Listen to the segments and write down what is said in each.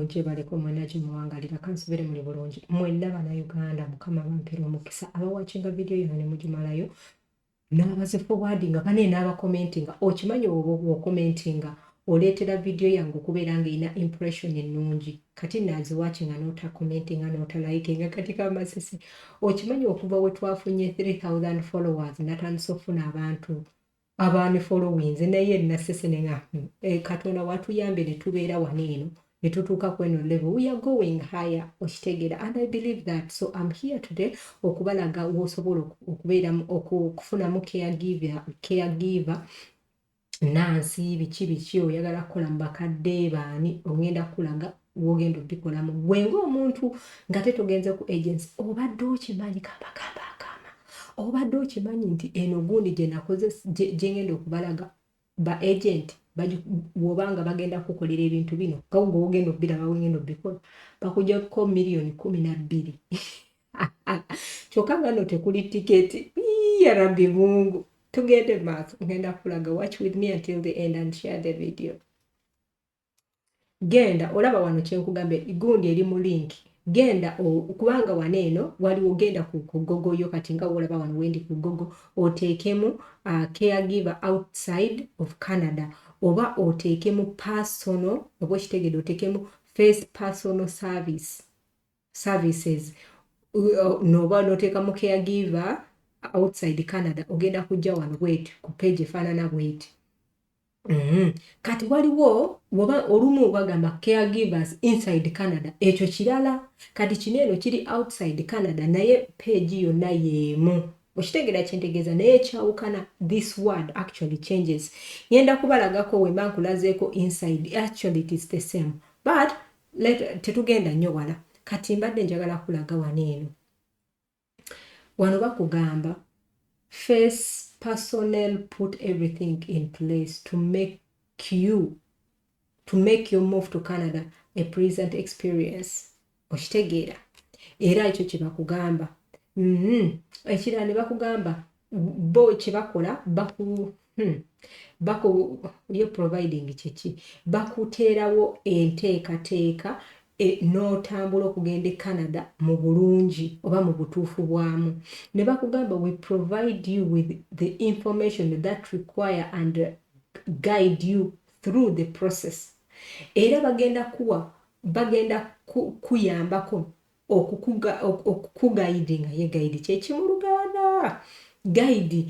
Gyebaleko mwena gye muwangalira, kansubire muli bulungi mwenna Bannayuganda. Mukama bampera omukisa abawatchinga vidiyo yano ne mugimalayo, n'abaziforwardinga bane, n'abacommentinga. Okimanyi oba ocommentinga oleetera vidiyo yange okubeera ng'erina impression ennungi. Kati naaziwatchinga n'otacommentinga, n'otalikinga, kati kamasese. Okimanyi okuva we twafunye 3000 followers, natandise okufuna abantu abaani followings, naye nasese nenga Katonda watuyambye ne tubeera wano eno ne tutuuka ku eno level. We are going higher, okitegeera? And I believe that. So I'm here today okubalaga wosobola okubeeramu okufunamu caregiver, nurse, biki biki, oyagala kukola mu bakadde baani. Ogenda kulaga wogenda obikolamu gwe ng'omuntu nga te togenze ku agency. Obadde okimanyi, kambagamba akama, obadde okimanyi nti eno gundi gye nakoze gye ngenda okubalaga, ba agent bw'obanga bagenda kukolera ebintu bino nga gwe wogenda obiraba, wegenda obikola, bakujjako miliyoni 12, kyokka nga no tekuli tiketi. Ya Rabbi Mungu, tugende maaso. Ngenda kulaga, watch with me until the end and share the video. Genda olaba wano kyenkugambe, gundi eri mu link. Genda, kubanga wano eno waliwo, genda ku Google yo. Kati nga wolaba wano wendi ku Google, oteekemu caregiver outside of Canada, oba oteekemu personal, oba okitegedde, oteekemu Face Personal Services, noba noteekamu caregiver outside Canada, ogenda kujja wano bweti ku page efaanana bweti. Kati waliwo woba olumu bagamba caregivers inside Canada, ekyo kirala. Kati kino eno kiri outside Canada, naye page yonna y'emu, okitegeera kyentegeeza? Naye ekyawukana, this word actually changes. Ngenda kubalagako wemba nkulazeeko inside. Actually it is the same, but tetugenda nnyo wala. Kati mbadde njagala kulaga wano eno. Wano bakugamba, "Face Personnel put everything in place to make your move to Canada a pleasant experience." Okitegeera? Era ekyo kye bakugamba. Ekirala ne bakugamba bo kye bakola, baku ye providing kyeki, bakuteerawo enteekateeka n'otambula okugenda e Canada mu bulungi oba mu butuufu bwamu. Ne bakugamba, "We provide you with the information that require and guide you through the process." Era bagenda kuwa, bagenda kuyambako okukuguidinga. Ye guide kyeki mu Luganda? Guide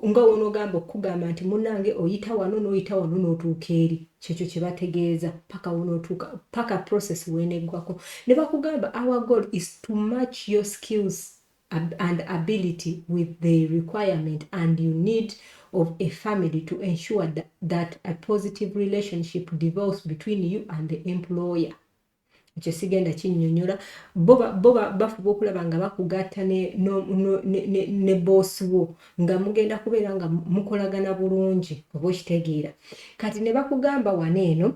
nga wonoogamba okukugamba nti munnange oyita wano n'oyita wano n'otuuka eri, kyekyo kye bategeeza, paka wonootuuka, paka process weneggwako. Ne bakugamba, "Our goal is to match your skills and ability with the requirement and you need of a family to ensure that a positive relationship develops between you and the employer." Ekyo sigenda kinnyonnyola. Bo bafuba okulaba nga bakugatta ne boosi wo, nga mugenda kubeera nga mukolagana bulungi, oba okitegeera? Kati ne bakugamba wano eno,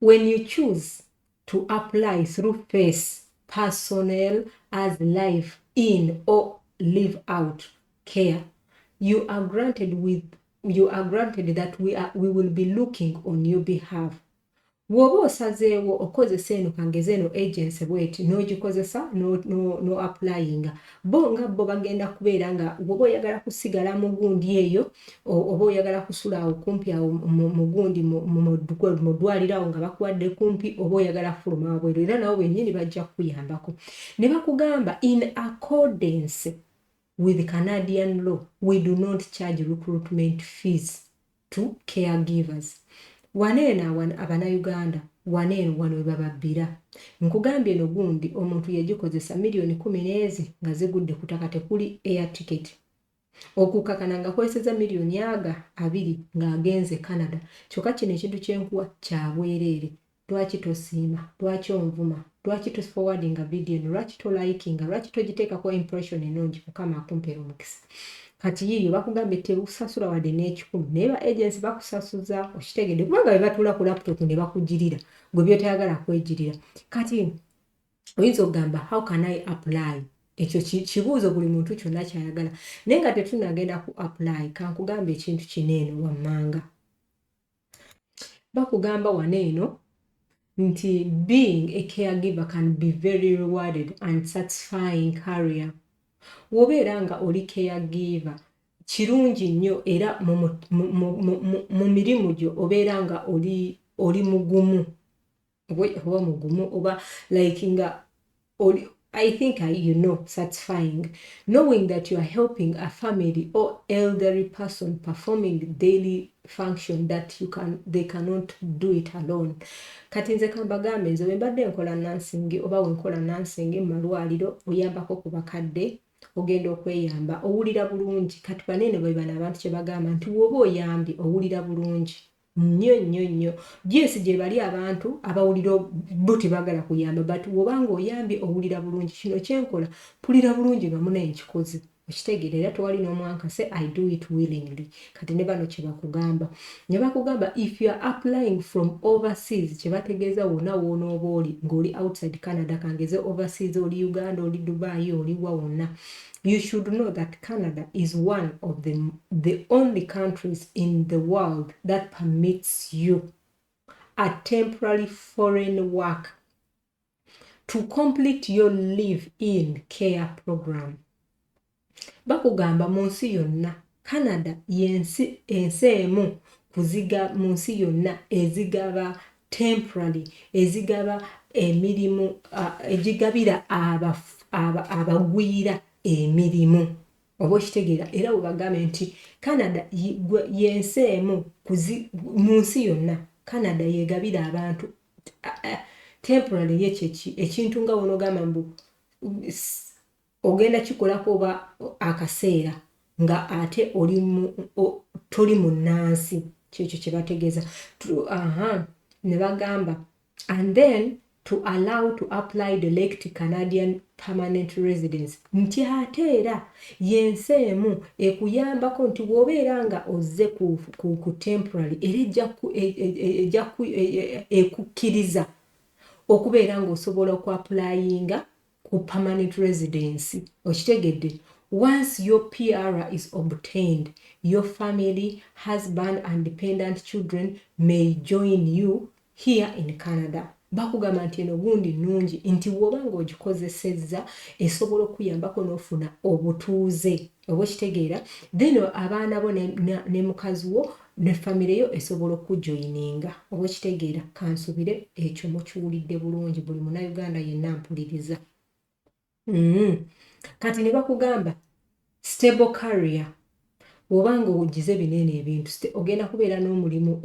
"When you choose to apply through Face Personnel as live in or live out care, you are granted that we will be looking on your behalf." Bw'oba osazeewo okozesa eno, kangeze eno agency bweti, n'ogikozesa no applyinga, bo nga bo bagenda kubeera nga bw'oba oyagala kusigala mu gundi eyo, oba oyagala kusula awo kumpi awo mu gundi mu ddwaliro awo nga bakuwadde kumpi, oba oyagala kufuluma wabweru, era nabo bennyini bajja kukuyambako. Ne bakugamba, "In accordance with Canadian law, we do not charge recruitment fees to caregivers." Wano eno Abannayuganda, wano eno, wano we bababbira. Nkugambye, eno gundi omuntu yagikozesa miliyoni 10 n'ezi nga zigudde ku ttaka, tekuli air ticket. Okukakana nga kozeseza miliyoni aga 20 ng'agenze Canada. Kyokka kino ekintu kyenkuwa kya bwereere. Lwaki tosiima? Lwaki onvuma? Lwaki toforwardinga vidiyo eno? Lwaki tolikinga? Lwaki togiteekako impression ennungi? Mukama akumpeera omukisa. Kati yiiyo bakugambye tebusasula wadde n'ekikumi, naye ba agency bakusasuza, okitegedde? Kubanga be batuula ku laptop ne bakugirira gwe byotayagala kwegirira. Kati oyinza okugamba, "How can I apply?" Ekyo kibuuzo buli muntu kyonna kyayagala. Naye nga tetunagenda ku apply, kankugamba ekintu kino eno wammanga. Bakugamba wano eno nti being a caregiver can be very rewarded and satisfying career. Wobeera nga oli caregiver, kirungi nnyo, era mu mirimu gyo obeera nga oli mugumu, oba mugumu, oba like nga oli, I think satisfying, knowing that you are helping a family or elderly person performing daily function that you can they cannot do it alone. Kati nze kambagambe, nze bwe nkola nursing, oba wenkola nursing mu malwaliro, oyambako ku bakadde, ogenda okweyamba, owulira bulungi. Kati banene bwe bano abantu kye bagamba nti woba oyambye, owulira bulungi nnyo nnyo nnyo. Yes, gye bali abantu abawulira bo tebagala kuyamba, but wobanga oyambye, owulira bulungi. Kino kyenkola, mpulira bulungi nga munaye nkikoze, okitegeera? Era tewali n'omwankase, I do it willingly. Kati ne bano kye bakugamba, ne bakugamba if you are applying from overseas, kye bategeeza wonna woonooba oli ng'oli outside Canada, kangeze overseas, oli Uganda, oli Dubai, oli wa wonna, you should know that Canada is one of the only countries in the world that permits you a temporary foreign work to complete your live in care program. Bakugamba mu nsi yonna, Canada yensi ensi emu kuziga mu nsi yonna ezigaba temporary, ezigaba emirimu, egigabira abagwira emirimu, oba okitegeera? Era bwe bagambe nti Canada yensi emu mu nsi yonna, Canada yegabira abantu temporary. Yekyeki ekintu nga wonogamba mbu ogenda kikolako oba akaseera nga ate toli munnansi, kyekyo kye bategeeza. Aha, ne bagamba and then to allow to apply direct Canadian permanent residence, nti ate era yensi emu ekuyambako nti bw'obeera nga ozze ku temporary, era ejja ekukkiriza okubeera ng'osobola okuapplyinga ku permanent residence, okitegedde? Once your PR is obtained, your family, husband and dependent children, may join you here in Canada. Bakugamba nti eno gundi nnungi, nti bw'oba ng'ogikozesezza, esobola okuyambako n'ofuna obutuuze, oba okitegeera? Then abaana bo ne mukazi wo ne famire yo esobola okujoyininga, oba okitegeera? Kansubire ekyo mukiwulidde bulungi, buli Munnayuganda yenna mpuliriza. Kati ne bakugamba stable career. Bw'oba nga ogize bineene ebintu, ogenda kubeera n'omulimu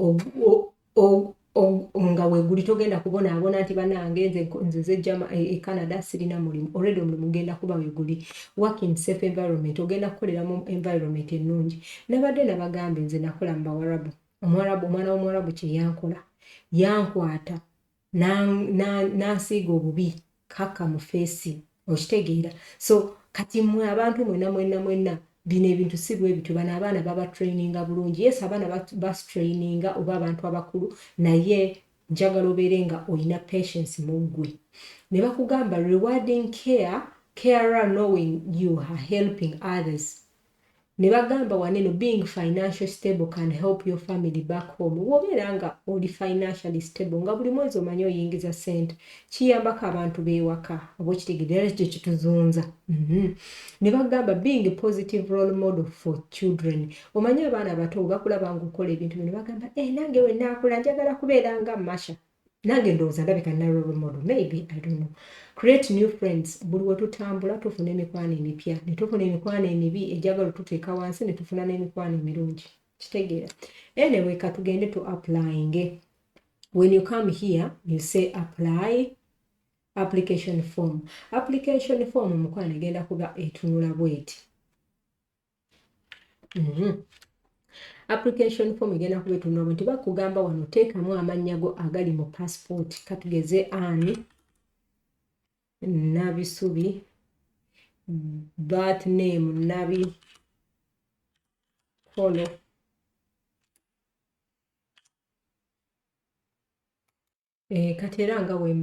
nga weeguli, togenda kubonaabona nti bannange nze nzize e Canada sirina mulimu. Already omulimu genda kuba weeguli. Work in safe environment, ogenda kukolera mu environment ennungi. Nabadde nabagambye, nze nakola mu Bawarabu. Omuwarabu, omwana w'omuwarabu kye yankola, yankwata n'ansiiga obubi kaka mu face, okitegeera? So kati mmwe abantu mwenna mwenna mwenna, bino ebintu si bwe bityo. Bano abaana baba traininga bulungi. Yes, abaana bastraininga oba abantu abakulu, naye njagala obeere nga olina patience mu ggwe. Ne bakugamba rewarding care, carer, knowing you are helping others. Ne bagamba waneno being financial stable can help your family back home. Wobeera nga oli financially stable, nga buli mwezi omanyi oyingiza sente, kiyambako abantu b'ewaka, oba okitegeera? Era kyo kituzunza. Ne bagamba being a positive role model for children. Omanyi abaana abato bakulaba nga okola ebintu bino, bagamba, "Eh, nange we naakula njagala kubeera nga Masha." Nange ndowooza ndabika nina role model, maybe, I don't know. Create new friends. Buli we tutambula tufuna emikwano emipya, ne tufuna emikwano emibi ejagala otuteeka wansi, ne tufuna n'emikwano emirungi, kitegeera? Anyway, katugende to applying. When you come here, you say apply application form. Application form, mukwano, egenda kuba etunula bweti. Application form egenda kuba etunula bwe nti. Bakugamba wano teekamu amannya go agali mu passport. Katugeze ani Nabisubi, birth name Nabi Kolo. Kati era nga bwe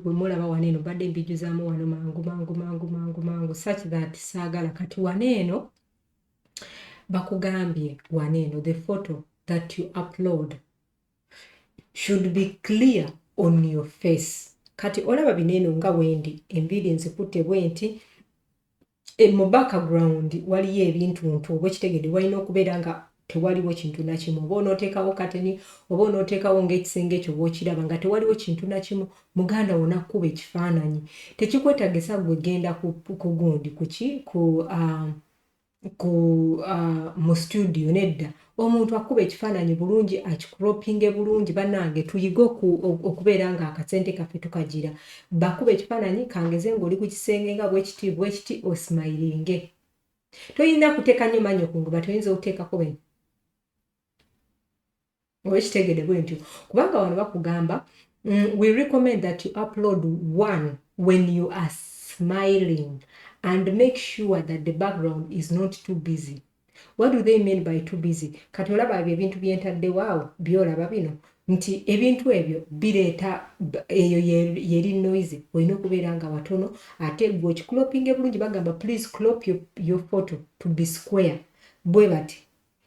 mulaba wano eno, badde mbijjuzaamu wano mangu mangu mangu mangu mangu, such that saagala. Kati wano eno bakugambye, wano eno, the photo that you upload should be clear. on your face. Kati olaba bino eno nga wendi enviiri nzikutte bwe nti, mu background waliyo ebintuntu, oba ekitegedde, walina okubeera nga tewaliwo kintu nakimu. Oba onooteekawo kateni, oba onooteekawo ng'ekisenge ekyo bw'okiraba nga tewaliwo kintu nakimu, muganda wo nakkuba ekifaananyi. Tekikwetagisa gwe genda ku gundi kuki ku mu studio, nedda. Omuntu akuba ekifaananyi bulungi, akicropinge bulungi. Bannange, tuyige okubeera nga akasente kaffe tukagira. Bakuba ekifaananyi, kangeze ng'oli ku kisenge nga bwekiti bwekiti, osmilinge. Toyina kuteeka nnyo mannyo ku nguba, toyinza okuteekako bwe oba ekitegede bwe ntyo, kubanga wano bakugamba, we recommend that you upload one when you are smiling and make sure that the background is not too busy. What do they mean by too busy? Kati olaba ebyo ebintu byentaddewo awo, byolaba bino nti ebintu ebyo bireeta eyo yeri noise. Olina okubeera nga watono, ate gwe okicropinge bulungi. Bagamba, "Please crop your photo to be square," bwe bati.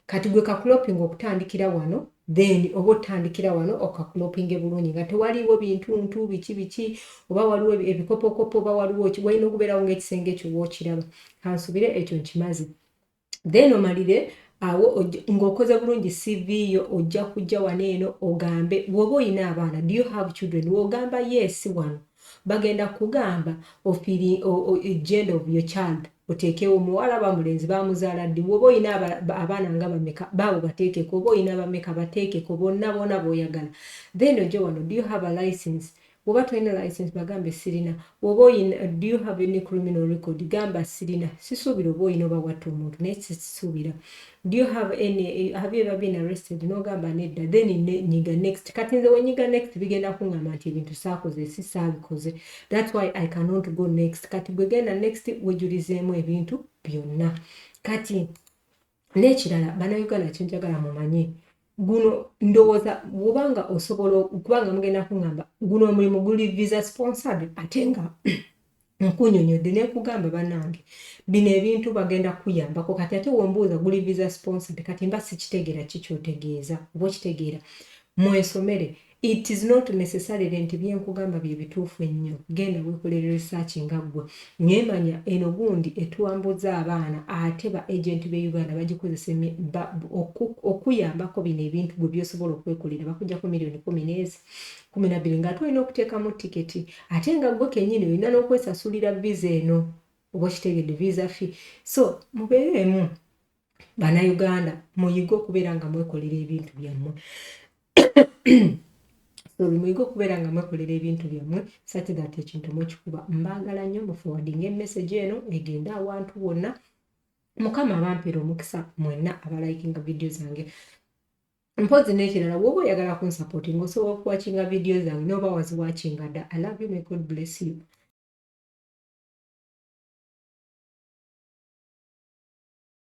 Kati gwe kacroping okutandikira wano, then oba otandikira wano, okacropinge bulungi nga tewaliwo bintu ntu biki biki, oba waliwo ebikopokopo, oba waliwo, walina okubeerawo ng'ekisenge ekyo wookiraba. Kansubire ekyo nkimaze. Then omalire awo ng'okoze bulungi CV yo, ojja kujja wano eno ogambe bw'oba oyina abaana, "Do you have children?" W'ogamba yes wano, bagenda kugamba gender of your child, oteekewo muwala ba mulenzi, bamuzaala ddi, bw'oba oyina abaana nga bameka, baabo bateekeko, oba oyina bameka bateekeko, bonna bonna b'oyagala. Then ojje wano, "Do you have a license?" Bw'oba tolina license, bagambe sirina. Bw'oba oyina, "Do you have any criminal record?" Gamba sirina. Sisuubira oba oyina oba watta omuntu, naye sisuubira. Do you have any have you ever been arrested?" N'ogamba nedda. Then nyiga next. Kati nze wenyiga next, bigenda kuŋŋamba nti ebintu saakoze, si saabikoze. That's why I cannot go next. Kati gwe genda next, wejulizeemu ebintu byonna. Kati n'ekirala, Bannayuganda, kyenjagala mumanye, guno ndowooza bwobanga osobola, kubanga mugenda kuŋŋamba guno omulimu guli visa sponsored, ate nga nkunyonyodde nekugamba, bannange, bino ebintu bagenda kuyambako. Kati ate wombuuza guli visa sponsored, kati mba sikitegeera kikyotegeeza, oba okitegeera. Mwesomere. It is not necessarily nti byenkugamba bye bituufu ennyo. Genda weekolere research nga ggwe. Nyemanya eno gundi etuwambuza abaana, ate ba agent be Uganda bagikozesa okuyambako bino ebintu gwe byosobola okwekolera. Bakujjako miliyoni 10 n'ezi 12, ng'ate olina okuteekamu tiketi, ate nga ggwe kennyini olina n'okwesasulira visa eno, oba okitegedde, visa fee. So mubeeremu, Bannayuganda, muyige okubeera nga mwekolera ebintu byammwe. Sorry, muyige okubeera nga mwekolera ebintu byammwe such that ekintu mwekikuba. Mbaagala nnyo. Muforwardinga emessage eno egende awantu wonna. Mukama abampeera omukisa mwenna abalikinga vidiyo zange. Mpozi n'ekirala, bw'oba oyagala kunsupportinga, osobola okuwatchinga vidiyo zange n'oba waziwatchinga dda. I love you. May God bless you.